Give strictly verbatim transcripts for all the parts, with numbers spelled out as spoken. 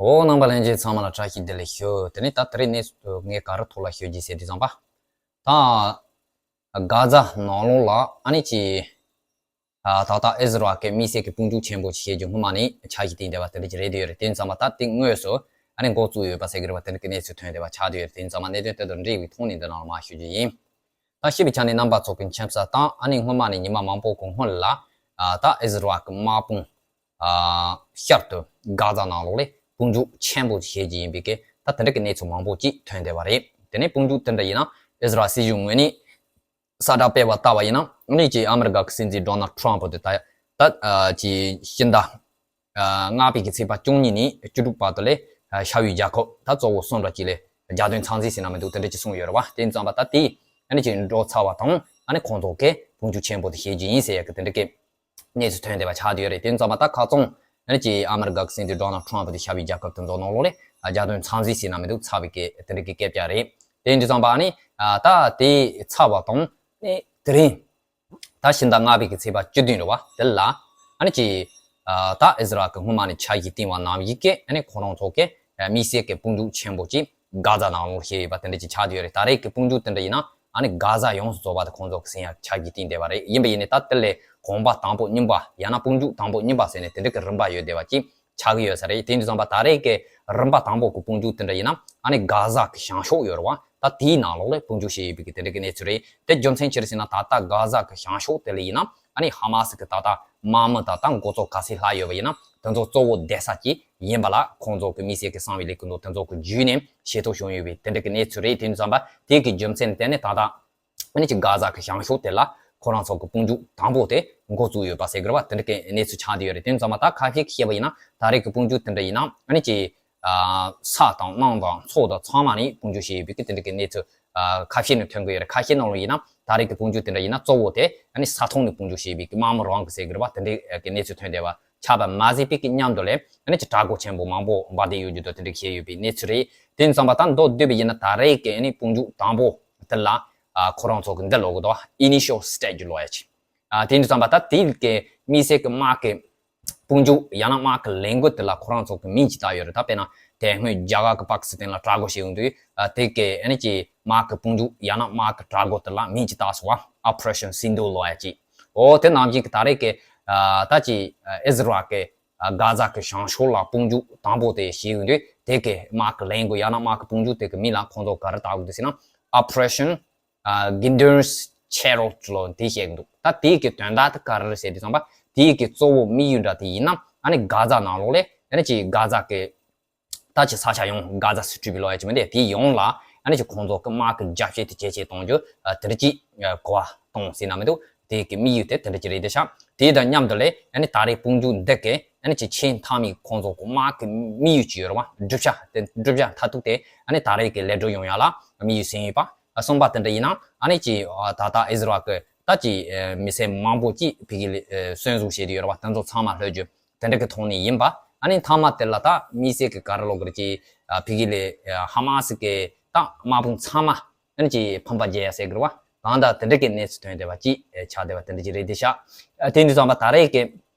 འོ། རྣམ་པ་ལྷན་རྒྱས་ཚང་མ་ལ་བཀྲ་ཤིས་བདེ་ལེགས་ཞུ། དེ་ནས་ད་དེ་རིང་གནས་ཚུལ་ངས་ག་རེ་ཐོག་ལ་ཤོད་ཀྱི་ཟེར་དུས་ཙམ་པ། ད་གྷ་ཛ་ནང་ལོགས་ལ་ཨ་ནི་ཅིག་ཨ་ད་ལྟ་ཨི་ཟི་རལ་གྱི་དམིགས་བསལ་གྱི་དཔུང་འཇུག་ཆེན་པོ་ཞིག་བྱེད་རྒྱུ་སྔོན་མ་ནས་འཆར་གཞི་བཏིང་བསྡད་པ་དེ་འདྲ་ཅིག་རེད་དེ་ཡོད་རེད། དེ་ཙམ་པ་ད་དེ་དངོས་སུ་ཨ་ནི་འགོ་བཙུགས་ཡོད་པ་ཟེར་གྱི་རེད་པ། དེ་འདྲ་གི་གནས་ཚུལ་ཐོན་བསྡད་པ་ཆགས་བསྡད་ཡོད་རེད། དེ་ཙམ་པ་གནད་དོན་དེ་དང་འབྲེལ་བའི་ཐོག་ནས་འདི་ནང་ལ་མར་ཞུ་རྒྱུ་ཡིན། ད་ཞུས་པའི་ཆ་ནས་རྣམ་པ་ཚོ་གི་མཁྱེན་གསལ་དང་ཨ་ནི་སྔོན་མ་ནས་ཉི་མ་མང་པོ་གི་སྔོན་ལ་ཨ་ད་ཨི་ཟི་རལ་གྱི་དམག་དཔུང་ཨ་ཤར་དུ་གྷ་ཛ་ནང་ལོགས་ལ་དཔུང་འཇུག་ཆེན་པོ་བྱེད་ཀྱི་ཡིན་པའི་གི་ད་དེ་འདྲ་གི་གནས་ཚུལ་མང་པོ་ཅིག་ཐོན་བསྡད་པ་རེད། དེ་ནས་དཔུང་འཇུག་དེ་འདྲ་ཡིན་ན་ཨི་ཟི་རལ་སྲིད་གཞུང་ངོས་ནས་གསལ་བསྒྲགས་སྤེལ་བ་ལྟ་བ་ཡིན་ན་ཨ་ནི་ཅིག་ཨ་མི་རི་ཀ་གི་སྲིད་འཛིན་ཌོ་ནལ་ཊམ་ཕུ་དེ་ད་ད་ཨ་ཅིག་ཕྱི་ཟླ་ཨ་ལྔ་པའི་གི་ཚེས་པ་བཅུ་གཉིས་ནས་བཅུ་དྲུག་བར་དུ་ལ་ཤར་ཡུལ་རྒྱལ་ཁབ་ད་གཙོ་བོ་གསུམ་ར་ཅིག་ལ་རྒྱལ་དོན་འཚམས་གཟིགས་ཟེར་ན་མི་འདུག་དེ་འདྲ་ཅིག་གསུངས་ཡོད་རེད་པ། དེ་ཙམ་པ་ད་དེ་ཨ་ནི་ཅིག་འགྲོ་ཚར་བ་དང་ཨ་ནི་ཁོང་ཚོ་གི་དཔུང་འཇུག་ཆེན་པོ་དེ་བྱེད་རྒྱུ་ཡིན་ཟེར་ཡ་གི་དེ་འདྲ་གི་གནས་ཚུལ་ཐོན་བསྡད་པ་ཆགས་བསྡད་ཡོད་རེད། དེ་ཙམ་པ་ད་ཁ་རྩང་ཨ་ནི་ཅིག་ཨ་མི་རི་ཀ་གི་སྲིད་འཛིན་ཌོ་ནལ་ཊམ་ཕུ་དེ་ཤར་ཡུལ་རྒྱལ་ཁབ་དེ་ཚོ་ནང་ལོགས་ལ་རྒྱལ་དོན་འཚམས་གཟིགས་ཟེར་ན་མི་འདུག་ཚར་བའི་གི་དེ་འདྲ་གི་སྐད་ཆ་རེད། དེ་འདྲ་ཙམ་པ་ཨ་ནི་ད་དེ་ཚར་བ་དང་ཨ་ནི་དེ་རིང་ད་ཕྱི་ཟླ་ལྔ་པའི་གི་ཚེས་པ་བཅུ་བདུན་རེད་པ། དེ་ལ་ཨ་ནི་ཅིག་ཨ་ད་ཨི་ཟི་རལ་གི་སྔོན་མ་ནས་འཆར་གཞི་བཏིང་བ་ནང་བཞིན་གི་ཨ་ནི་ཁོ་རང་ཚོ་གི་ཨ་དམིགས་བསལ་གི་དཔུང་འཇུག་ཆེན་པོ་ཅིག་གྷ་ཛ་ནང་ལོགས་བྱས་ཡོད་པ་དེ་འདྲ་ཅིག་ཆགས་བསྡད་ཡོད་རེད། ད་རེས་གི་དཔུང་འཇུག་དེ་འདྲ་ཡིན་ན་ཨ་ནི་གྷ་ཛ་ཡོངས་སུ་རྫོགས་པ་དེ་ཁོང་ཚོ་གི་ཟིན་ཡ་འཆར་གཞི་བཏིང་བསྡད་པ་རེད། ཡིན་པ་ཡིན་ནའི་ད་དེ་ལས་གོམ་པ་དང་པོ་གཉིས་པ་ཡང་ན་དཔུང་འཇུག་དང་པོ་གཉིས་པ་ཟེར་ནས་དེ་འདྲ་གི་རིམ་པ་ཡོད་བསྡད་པ་ཅིག་ཆགས་ཀྱི་ཡོད་ས་རེད། དེ་འདྲ་ཙམ་པ་ད་རེས་ཀྱི་རིམ་པ་དང་པོ་གི་དཔུང་འཇུག་དེ་འདྲ་ཡིན་ན་ཨ་ནི་གྷ་ཛ་གི་བྱང་ཕྱོགས་ཡོད་རེད་པ། ད་དེའི་ནང་ལོགས་ལ་དཔུང་འཇུག་བྱས་ཡོད་པའི་གི་དེ་འདྲ་གི་གནས་ཚུལ་རེད། དེ་རྒྱུ་མཚན་ཅི་རེད་ཟེར་ན་ད་ལྟ་གྷ་ཛ་གི་བྱང་ཕྱོགས་དེ་ལ་ཡིན་ན་ཨ་ནི་ཧ་མ་སི་གི་ད་ལྟ་དམག་མི་ད་ལྟ་འགོ་གཙོ་ག་ཚོད་ལྷག་ཡོད་པ་ཡིན་ན་དེ་ཚོ་གཙོ་བོ་བསྡད་ས་ཅིག་ཡིན་པ་ལ་ཁོང་ཚོ་གི་དམིགས་བསལ་གི་གསང་བའི་ལས་འགུལ་འདུག་དེ་ཚོ་གི་བརྒྱུད་ནས་ཤེས་རྟོགས་བྱུང་ཡོད་པའི་དེ་འདྲ་གི་གནས་ཚུལ་རེད། དེ་འདྲ་ཙམ་པ་དེ་གི་རྒྱུ་མཚན་དེ་ནི་ད་ལྟ་ཨ་ནི་ཅིག་གྷ་ཛ་གི་བྱང་ཕྱོགས་དེ་ལ་ཁོ་རང་ཚོ་གི་དཔུང་འཇུག་དང་པོ་དེ་འགོ་བཙུགས་ཡོད་པ་ཟེར་གི་རེད་པ། དེ་འདྲ་གི་གནས་ཚུལ་ཆགས་བསྡད་ཡོད་རེད། དེ་ཙམ་པ་ད་ཁ་ཤས་ཀྱིས་བཤད་པ་ཡིན་ན་ད་རེས་ཀྱི་དཔུང་འཇུག་དེ་འདྲ་ཡིན་ན་ཨ་ནི་ཅིག་ཨ་ས་དང་གནམ་དང་མཚོ་དང་ཚང་མ་ནས་དཔུང་འཇུག་བྱས་ཡོད་པའི་གི་དེ་འདྲ་གི་གནས་ཚུལ་ཨ་ཁ་ཤས་ནས་ཐོན་གི་ཡོད་རེད། ཁ་ཤས་ནང་ལ་ཡིན་ན་ད་རེས་ཀྱི་དཔུང་འཇུག་དེ་འདྲ་ཡིན་ན་གཙོ་བོ་དེ་ཨ་ནི་ས་ཐོག་ནས་དཔུང་འཇུག་བྱས་པའི་གི་དམག་མི་རང་གི་ཟེར་གི་རེད་པ། དེ་འདྲའི་གི་གནས་ཚུལ་ཐོན་བསྡད་པ་ཆགས་པ་མ་ཟད་པའི་གི་མཉམ་དུ་ལ་ཨ་ནི་ཅིག་དྲག་རྒོལ་ཆེན་པོ་མང་པོ་འབར་བསྡད་ཡོད་རྒྱུ་དང་དེ་འདྲ་བཤད་ཡོད་པའི་གནས་ཚུལ་རེད། དེ་ཙམ་པ་ད་མདོར་བསྡུས་པ་ཡིན་ན་ད་རེས་ཀྱི་ཨ་ནི་དཔུང་འཇུག་དང་པོ་དེ་ལ་ཨ་ཁོ་རང་ཚོ་གི་འདི་ལབ་གི་འདུག initial stage ལབ་ཡ་ཅིག་ཨ་དེ་འདྲ་ཙམ་པ་ད་དེ་གི་དམིགས་བསལ་གི་དམག་གི་དཔུང་འཇུག་ཡང་ན་དམག་གི་ལས་འགུལ་དེ་ལ་ཁོ་རང་ཚོ་གི་མིང་ཅིག་བཏགས་ཡོད་རེད། ད་དཔེར་ན་དེ་སྔོན་རྒྱ་གར་གི་པ་ཀི་སི་ཐན་ལ་དྲག་རྒོལ་བྱེད་ཡོང་དུས་ཨ་དེ་གི་ཨ་ནི་ཅིག་དམག་གི་དཔུང་འཇུག་ཡང་ན་དམག་གི་དྲག་རྒོལ་དེ་ལ་མིང་ཅིག་བཏགས་སོང་བ། Operation Sindoor ལབ་ཡ་ཅིག་འོ་དེ་ནང་བཞིན་གི་ད་རེས་ཀྱི་ཨ་ད་ཅིག་ཨ་ཨི་ཟི་རལ་གི་ཨ་གྷ་ཛ་གི་བྱང་ཕྱོགས་ལ་དཔུང་འཇུག་དང་པོ་དེ་བྱེད་ཡོང་དུས་དེ་གི་དམག་གི་ལས་འགུལ་ཡང་ན་དམག་གི་དཔུང་འཇུག་དེ་གི་མིང་ལ་ཁོང་ཚོ་ག་རེ་བཏགས་ཡོད་ཟེར་ན་Operation ཨ་Ginder's Chariots ལོ་དེ་བཤད་ཀྱི་འདུག་ད་དེའི་གི་དོན་དག་དེ་ག་རེ་རེད་ཟེར་དུས་ཙམ་པ་དེའི་གི་གཙོ་བོ་དམིགས་ཡུལ་འདྲ་དེ་ཡིན་ན་ཨ་ནི་གྷ་ཛ་ནང་ལོགས་ལ་ཨ་ནི་ཅིག་གྷ་ཛ་གི་ད་ཅིག་ས་ཆ་ཡོངས་གྷ་ཛ་སི་ཊི་རིབ་ལོ་ཡ་ཅིག་མི་འདུག་དེ་ཡོངས་ལ་ཨ་ནི་ཅིག་ཁོང་ཚོ་གི་དམག་གི་རྒྱབ་བཤད་དེ་ཇེ་ཆེ་གཏོང་རྒྱུ་ཨ་དེ་འདྲ་ཅིག་ཨ་གོ་བ་གཏོང་ཟེར་ན་མི་འདུག་དེ་གི་དམིགས་ཡུལ་དེ་དེ་འདྲ་ཅིག་རེད་དེ་ཤག་དེ་དང་མཉམ་དུ་ལ་ཨ་ནི་ད་རེས་དཔུང་འཇུག་འདི་གི་ཨ་ནི་ཅིག་ཆེས་མཐའ་མའི་ཁོང་ཚོ་གི་དམག་གི་དམིགས་ཡུལ་ཅིག་ཡོད་རེད་བ། བསྒྲུབ་བྱ་དེ་བསྒྲུབ་བྱ་མཐར་ཐུག་དེ་ཨ་ནི་ད་རེས་ཀྱི་ལས་སྒྲུབ་ཡོང་ཡ་ལ་དམིགས་ཡུལ་ཟིན་ཡོད་པ། གསུམ་པ་དེ་འདྲ་ཡིན་ན་ཨ་ནི་ཅིག་ཨ་ད་ལྟ་ཨི་ཟི་རལ་གི་ད་ཅིག་ཨ་མི་སེར་མང་པོ་ཅིག་ཕ་གི་ལ་ཨ་གསོན་བཟུང་བྱས་ཏེ་ཡོད་རེད་བ། དེ་ཚོ་ཚང་མ་ལྷོད་རྒྱུ་དེ་འདྲ་གི་ཐོག་ནས་ཡིན་པ། ཨ་ནི་མཐའ་མ་དེ་ལ་ད་དམིགས་བསལ་གི་ག་རེ་ལབ་དགོས་རེད། ཅིག་ཨ་ཕ་གི་ལ་ཨ་ཧ་མ་སི་གི་ད་དམག་དཔུང་ཚང་མ་ཨ་ནི་ཅིག་ཕམ་པ་རྒྱག་ཡ་ཟེར་གི་རེད་བ། གང་ལྟར་དེ་འདྲ་གི་གནས་ཚུལ་ཐོན་བསྡད་པ་ཅིག་ཨ་ཆགས་བསྡད་པ་དེ་འདྲ་ཅིག་རེད་དེ་ཤག་ཨ་དེ་འདྲ་ཙམ་པ་ད་རེས་ཀྱི་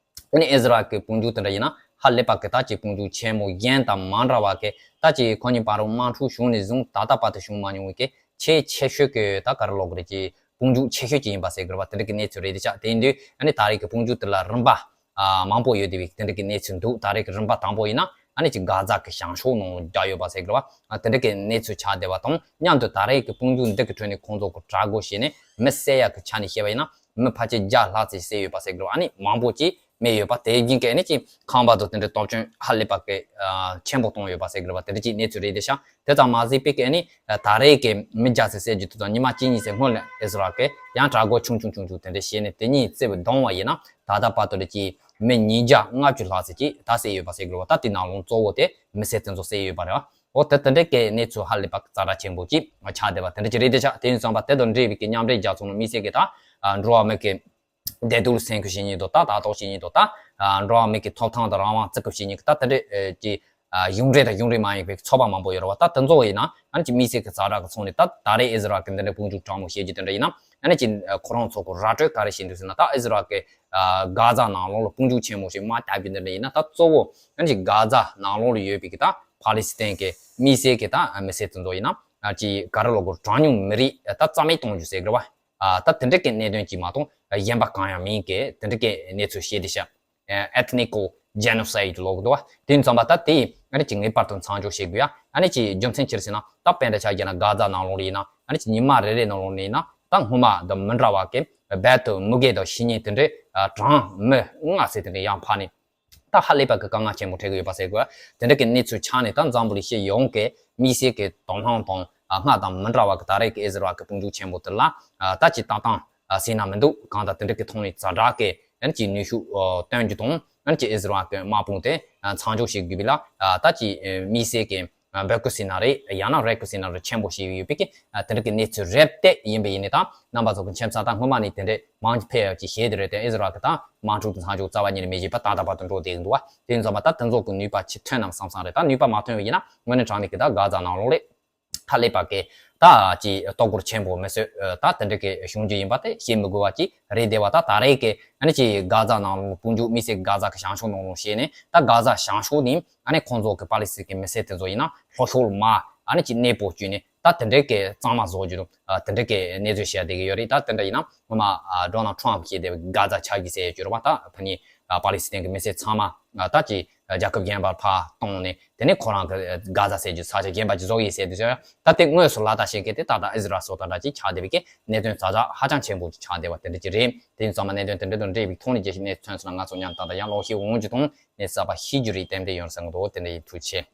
ཨ་ནི་ཨི་ཟི་རལ་གྱི་དཔུང་འཇུག་དེ་འདྲ་ཡིན་ན་ཧ་ལས་པ་གི་ད་ཅིག་དཔུང་འཇུག་ཆེན་མོ་གཞན་དང་མ་འདྲ་བ་གི་ད་ཅིག་ཁོ་གཉིས་བར་དམག་འཁྲུག་བྱུང་ནས་བཟུང་ད་ལྟ་བར་དུ་བྱུང་མ་མྱོང་བའི་གི་ཆེས་ཆེ་ཤོས་ཀྱི་ད་ག་རེ་ལབ་དགོས་རེད། ཅིག་དཔུང་འཇུག་ཆེ་ཤོས་ཅིག་ཡིན་པ་ཟེར་དགོས་རེད་བ། དེ་འདྲ་གི་གནས་ཚུལ་རེད་དེ་ཤག་དེ་ཡིན་དུས་ཨ་ནི་ད་རེས་ཀྱི་དཔུང་འཇུག་དེ་ལ་རིམ་པ་ཨ་མང་པོ་ཡོད་བསྡད་པའི་དེ་འདྲ་གི་གནས་ཚུལ་འདུག་ད་རེས་ཀྱི་རིམ་པ་དང་པོ་ཡིན་ན་ཨ་ནི་ཅིག་གྷ་ཛ་གི་བྱང་ཕྱོགས་ནང་ལ་རྒྱག་ཡོད་པ་ཟེར་དགོས་རེད་བ། ཨ་དེ་འདྲ་གི་གནས་ཚུལ་ཆགས་བསྡད་པ་དང་མཉམ་དུ་ད་རེས་ཀྱི་དཔུང་འཇུག་འདི་གི་ཁྲོད་ནས་ཁོང་ཚོ་གི་དྲག་རྒོལ་བྱས་ནས་མི་བསད་ཡ་གི་ཆ་ནས་བཤད་པ་ཡིན་ན། མི་ཕལ་ཆེར་བརྒྱ་ལྷག་ཙམ་བསད་ཡོད་པ་ཟེར་གི་རེད་བ། ཨ་ནི་མང་པོ་ཅིག་རྨས་ཡོད་པ། དེ་བཞིན་གྱི་ཨ་ནི་ཅིག་ཁང་པ་ཚོ་དེ་འདྲའི་སྟོབས་ཆེན་ཧ་ལས་པ་གི་ཨ་ཆེན་པོ་གཏོང་ཡོད་པ་ཟེར་གི་རེད་བ། དེ་འདྲ་ཅིག་གནས་ཚུལ་རེད་དེ་ཤག་དེ་ཙམ་མ་ཟད་པའི་གི་ཨ་ནི་ད་རེས་ཀྱི་མི་བརྒྱ་ཙམ་བསད་རྒྱུ་དེ་དང་ཉི་མ་གཅིག་གཉིས་ཙམ་སྔོན་ལ་ཨི་ཟི་རལ་གྱིས་ཡང་དྲག་རྒོལ་ཆུང་ཆུང་ཆུང་ཆུང་དེ་འདྲ་བྱས་ནས་དེ་གཉིས་རྩིས་བསྡོམས་པ་ཡིན་ན་ད་ལྟ་བར་དུ་ལ་ཅིག་མི་ཉིས་བརྒྱ་ལྔ་བཅུ་ལྷག་ཙམ་ཅིག་ད་བསད་ཡོད་པ་ཟེར་གི་རེད་བ། ད་དེ་ནང་ལོགས་གཙོ་བོ་དེ་མི་སེར་དེ་ཚོ་བསད་ཡོད་པ་རེད་བ། འོ་དེ་དེ་འདྲའི་གི་གནས་ཚུལ་ཧ་ལས་པ་ཛ་དྲག་ཆེན་པོ་ཅིག་ཆགས་བསྡད་པ་དེ་འདྲ་ཅིག་རེད་དེ་ཤག་དེ་ཡིན་ཙང་པ་དེ་དང་འབྲེལ་བའི་གི་མཉམ་འབྲེལ་རྒྱལ་ཚོགས་ནང་དམིགས་བསལ་གི་ད་འགྲོ་བ་མི་གི་བདེ་སྡུག་ལ་སེམས་ཁུར་བྱེད་མཁན་དང་ད་ལྟ་རྟོག་བྱེད་མཁན་དང་ད་འགྲོ་བ་མི་གི་ཐོབ་ཐང་དང་རང་དབང་བརྩི་བཀུར་བྱེད་མཁན་གི་ད་དེ་འདྲའི་གི་གཞུང་འབྲེལ་དང་གཞུང་འབྲེལ་མ་ཡིན་པའི་ཚོགས་པ་མང་པོ་ཡོད་རེད་བ། ད་དེ་ཚོ་ཡིན་ན་ཨ་ནི་ཅིག་དམིགས་བསལ་གི་ཛ་དྲག་གི་ཚོགས་ནས་ད་ད་རེས་ཨི་ཟི་རལ་གི་འདི་འདྲའི་དཔུང་འཇུག་དྲག་མོ་བྱེད་རྒྱུ་དེ་འདྲ་ཡིན་ན་ ཨ་ནི་ཅིག་ཁོ་རང་ཚོ་གི་ར་སྤྲོད་ག་རེ་བྱེད་འདུག་ཟེར་ན། ད་ཨི་ཟི་རལ་གི་གྷ་ཛ་ནང་ལོགས་ལ་དཔུང་འཇུག་ཆེན་མོ་ཞིག་མར་བཏབ་རྒྱུ་འདི་འདྲ་ཡིན་ན། ད་གཙོ་བོ་ཨ་ནི་ཅིག་གྷ་ཛ་ནང་ལོགས་ལ་ཡོད་པའི་གི་ད་ཕ་ལི་སི་ཐན་གི་དམིགས་བསལ་གི་ད་མི་སེར་དེ་ཚོ་ཡིན་ན། ཅིག་ག་རེ་ལབ་དགོས། གྲངས་ཉུང་མི་རིགས་ད་རྩ་མེད་གཏོང་རྒྱུ་ཟེར་གི་རེད་བ། ད་དེ་འདྲ་གི་གནད་དོན་གཅིག་མ་གཏོགས་གཞན་པ་གང་ཡང་མིན་གི་དེ་འདྲ་གི་གནས་ཚུལ་བཤད་དེ་ཤག Ethnical Genocide ལབ་གི་འདུག་བ། དེ་ཡིན་ཙང་པ་ད་དེ་ཨ་ནི་ཅིག་ངེས་པར་དུ་མཚམས་འཇོག་བྱེད་དགོས་ཡ། ཨ་ནི་ཅིག་རྒྱུ་མཚན་ཅི་རེད་ཟེར་ན། ད་དཔེ་འདྲ་ཆ་བཞག་ན་གྷ་ཛ་ནང་ལོགས་ལ་ཡིན་ན། ཨ་ནི་ཅིག་ཉི་མ་རེ་རེ་ནང་ལོགས་ལ་ཡིན་ན། ད་སྔོན་མ་དང་མི་འདྲ་བ་གི་རྦད་དེ་མུ་གེ་དང་ཤི་ཉེན་དེ་འདྲའི་གྲངས་མི་ལྔ་ཟེར་དེ་འདྲ་ཡང་འཕར་ནས། ད་ཧ་ལས་པ་གི་དཀའ་ངལ་ཆེན་པོ་འཕྲད་གི་ཡོད་པ་ཟེར་དགོས། དེ་འདྲ་གི་གནས་ཚུལ་ཆགས་ནས། ད་འཛམ་བུ་གླིང་སྤྱི་ཡོངས་ཀྱི་དམིགས་བསལ་གྱི་དོ་སྣང་དང་སྔར་དང་མི་འདྲ་བ་གི་ད་རེས་ཀྱི་ཨི་ཟི་རལ་གྱི་དཔུང་འཇུག་ཆེན་པོ་དེ་ལ་ད་ཅིག་ཏག་ཏག་ཟིན་ན་མི་འདུག་གང་ལྟར་དེ་འདྲ་གི་ཐོག་ནས་ཛ་དྲག་གི་ཨ་ནི་ཅིག་ནུས་ཤུགས་སྟོན་རྒྱུ་དང་། ཨ་ནི་ཅིག་ཨི་ཟི་རལ་གྱི་དམག་དཔུང་དེ་མཚམས་འཇོག་བྱེད་དགོས་པ་ལ་ད་ཅིག་དམིགས་བསལ་གྱི་འབོད་སྐུལ་ཟེར་ན་རེད། ཡང་ན་རེ་སྐུལ་ཟེར་ན་རེད། ཆེན་པོ་ཞིག་ཡོད་པའི་གི་དེ་འདྲ་གི་གནས་ཚུལ་རེད་དེ། ཡིན་པ་ཡིན་ནའི་ད་རྣམ་པ་ཚོ་གི་མཁྱེན་ཚད། ད་སྔོན་མ་ནས་དེ་འདྲའི་མང་ཆེ་ཕེབས་ཡག་ཅིག་བཤད་དེ་རེད་དེ། ཨི་ཟི་རལ་གི་ད་དམག་འཁྲུག་དེ་མཚམས་འཇོག་རྩ་བ་ཉིད་ནས་མེད་བཞིན་པ་ད་ལྟ་བར་དུ་འགྲོ་བསྡད་ཀྱི་འདུག་བ། དེ་ཡིན་ཙང་མ་ད་དེ་ཚོ་གི་ནུས་པ་ཅིག་ཐོན་ནམ་བསམ་བསམ་རེད། ད་ནུས་པ་མ་ཐོན་པ་ཡིན་ན་དངོས་གནས་དྲང་གནས་གི་ད་གྷ་ཛ་ནང་ལོགས་ལ་ཧ་ལས་པ་གི་ད་ཅིག་ལྟོ་གོས་ཆེན་པོ་མི་གསོད་ད་དེ་འདྲ་གི་བྱུང་རྒྱུ་ཡིན་པ་དེ་བཤད་མི་དགོས་པ་ཅིག་རེད་བསྡད་པ། ད་ད་རེས་གི་ཨ་ནི་ཅིག་གྷ་ཛ་ནང་ལོགས་དཔུང་འཇུག་དམིགས་བསལ་གྷ་ཛ་གི་བྱང་ཕྱོགས་ནང་ལོགས་བཤད་ནས། ད་གྷ་ཛ་བྱང་ཕྱོགས་ནས་ཨ་ནི་ཁོང་ཚོ་གི་ཕ་ལི་སི་ཐན་གི་མི་སེར་དེ་ཚོ་ཡིན་ན་ལྷོ་ཕྱོགས་ལ་མར་ཨ་ནི་ཅིག་གནས་སྤོ་བཅུག་ནས། ད་དེ་འདྲའི་གི་གཙང་མ་བཟོ་རྒྱུ་དང་། ཨ། དེ་འདྲའི་གི་གནས་ཚུལ་བཤད་བསྡད་ཀྱི་ཡོད་རེད། ད་དེ་འདྲ་ཡིན་ན་སྔོན་མ་ཨ་ཌོ་ནལ་ཊམ་བཤད་བསྡད་པའི་གྷ་ཛ་ཆགས་ཀྱི་ཟེར་ཡོད་རེད་པ། ད་ཕ་ནི་ཨ་པ་ལི་སི་ཐན་གི་མི་སེར་ཚང་མ་ཨ་ད་ཅིག་ཨ་རྒྱལ་ཁབ་གཞན་པར་ཕར་བཏང་ནས། དེ་ནས་ཁོ་རང་གི་གྷ་ཛ་ཟེར་རྒྱུ་ས་ཆ་གཞན་པ་ཅིག་བཟོ་གི་ཡིན་ཟེར་དུས། ད་དེ་དངོས་སུ་ལག་བསྟར་བྱེད་མཁན་དེ་ད་ལྟ་ཨི་ཟི་རལ་སོགས་དང་འདྲ་ཅིག་ཆགས་བསྡད་པའི་གི་གནད་དོན་ཛ་དྲག་ཧ་ཅང་ཆེན་པོ་ཅིག་ཆགས་བསྡད་པ་དེ་འདྲ་ཅིག་རེད། དེ་ཡིན་ཙང་མ་གནད་དོན་དེ་འདྲ་དང་འབྲེལ་བའི་ཐོག་ནས་རྒྱལ་སྤྱིའི་གནས་ཚུལ་ཐོན་སོང་ན། ང་ཚོ་མཉམ་དུ་ད་ལྟ་ཡང་ཀློག་ཤེས་འོང་རྒྱུ་དང་། གནས་ཚུལ་གསར་པ་ཤེས་རྒྱུ་རེད། ཏན་ཏན་ཡོང་བསམ་གི་འདུག་དེ་འདྲ་ཡིན། ཐུགས་རྗེ་ཆེ།